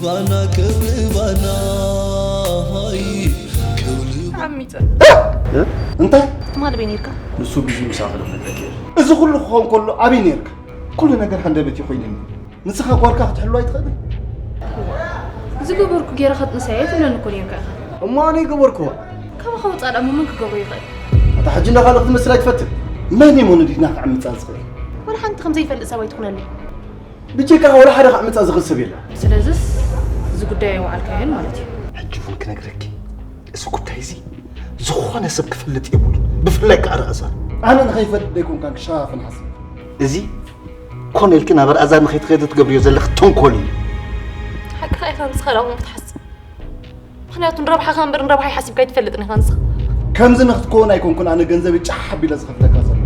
ባና ከብሊ ባና ሃይ ከብሊ ዓሚፀ እንታይ ትማል በይ ነርካ ንሱ ብዙ ምሳኸ ነግረክ እዚ ኩሉ ክኸውን ከሎ ኣበይ ነርካ? ኩሉ ነገር ሃንደበት እዩ ኮይኑኒ። ንስኻ ጓልካ ክትሕሉ ኣይትኽእልን። ዝገበርኩ ገይረ ከጥንሳየ ትብለኒ እኮ ነርካ ኢኻ። እሞ ኣነ ይገበርክዋ ካባኻ ወፃእ ደኣ መን ክገብሮ ይኽእል? ኣታ ሕጂ እንዳ ካልእ ክትመስል ኣይትፈትን። መን እሞ ንዲና ክዕምፃ ዝኽእል? ወላ ሓንቲ ከም ዘይፈልጥ ሰብ ኣይትኹነለይ። ብጀካ ወላ ሓደ ክዕምፃ ዝኽእል ሰብ የለን። ስለዝስ እዚ ጉዳይ ኣይወዓልካዮን ማለት እዩ። ሕጂ እውን ክነግረኪ እዚ ጉዳይ እዚ ዝኾነ ሰብ ክፈልጥ የብሉ። ብፍላይ ከዓ ርኣዛ ኣነ ንኸይፈልጥ ደይኮንካን ክሸፋፍን ሓስብ እዚ ኮነ ኢልኪ ናብ ርኣዛ ንኸይትኸይዲ ትገብርዮ ዘለኺ ተንኮል እዩ። ሓቅኻ ኢኻ ንስኻ ዳኹም ክትሓስብ ምክንያቱ ንረብሓኻ እምበር ንረብሓይ ሓሲብካ ኣይትፈልጥን ኢኻ ንስኻ። ከምዚ ንክትከውን ኣይኮንኩን ኣነ ገንዘብ ጫሕ ኣቢለ ዝኸፍለካ ዘሎ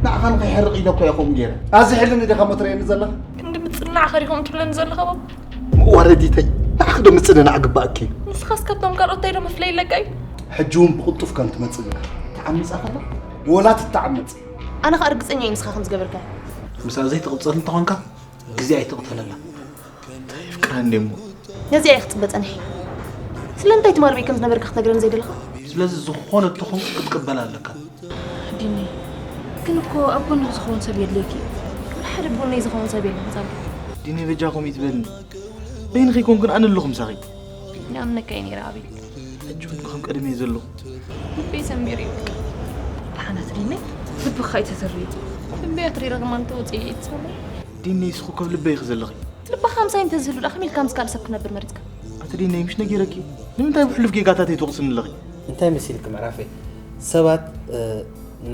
ንዓኻ ንኸይሕርቕ ኢለ እኮ እየ ከምኡ ገይረ። ኣዚ ሕልኒ ዲኻ ሞ ትርእየኒ ዘለኻ? ክንዲ ምጽናዕኻ ዲኹም ትብለኒ ዘለኻ ባባ? መዋረዲተይ ንዓኺ ዶ ምጽንናዕ ግባኣኪ እዩ? ንስኻስ ካብቶም ካልኦት እንታይ ዶ መፍለይ ኣለካ እዩ? ሕጂ እውን ብቕልጡፍ ከም ትመጽእ ኢኻ። ተዓሚጻ ከላ ወላ ትተዓመጽ። ኣነ ኸኣ ርግጸኛ እየ ንስኻ ከም ዝገበርካዮ። ምሳኣ ዘይትቕጽል እንተኾንካ ግዜ ኣይትቕተለላ። ፍቅራ እንዴ እሞ ነዚኣ እየ ክጽበ ጸኒሐ። ስለምንታይ ትማል በይ ከም ዝነበርካ ክትነግረኒ ዘይደለኻ? ስለዚ ዝኾነ እትኹን ክትቅበል ኣለካ። ዲኒ ግን እኮ ኣብ ጎንኺ ዝኸውን ሰብ የድልየኪ እዩ። ወላ ሓደ ኣብ ጎነይ ዝኸውን ሰብ የለን ዛሉ። ዲኒ በጃኹም ይትበልኒ። በይንኺ ኮንኩን ኣነ ኣለኹ ምሳኺ። ይኣምነካ እየ ነይረ ኣቤል። ሕጂ እውን ከም ቀደም እየ ዘለኹ። ልበይ ሰንቢሩ እዩ በቃ። ደሓናት ዲኒ ልብኻ ኣይተተርዮ። ልበይ ኣትሪረ ከማን ተወፅየ እየ ትሰምዕ። ዲኒ ንስኺ እኮ ኣብ ልበይ ኢኺ ዘለኺ። ልብኻ ምሳይ እንተዝህሉ ደኣ ከመይ ኢልካ ምስ ካልእ ሰብ ክነብር መሪጽካ? ኣቲ ዲነይ ምሽ ነጊረኪ ንምንታይ ብሕሉፍ ጌጋታተይ ትወቕስኒ ኣለኺ? እንታይ መሲልኪ ምዕራፈይ? ሰባት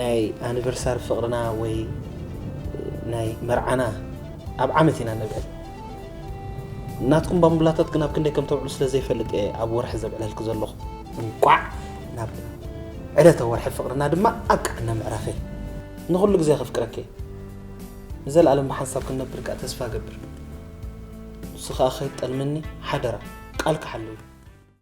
ናይ ኣኒቨርሳሪ ፍቕርና ወይ ናይ መርዓና ኣብ ዓመት ኢና ነብዕል። ናትኩም ባምቡላታት ግን ኣብ ክንደይ ከም ተብዕሉ ስለ ዘይፈልጥ እየ ኣብ ወርሒ ዘብዕለልኪ ዘለኹ። እንቋዕ ናብ ዕለተ ወርሒ ፍቕርና ድማ ኣብቅዓና ምዕራፈይ። ንኹሉ ግዜ ከፍቅረኪ እየ። ንዘለኣለም ብሓንሳብ ክንነብር ከኣ ተስፋ እገብር። ንሱ ከኣ ከይትጠልምኒ ሓደራ፣ ቃልኪ ሓልዊ።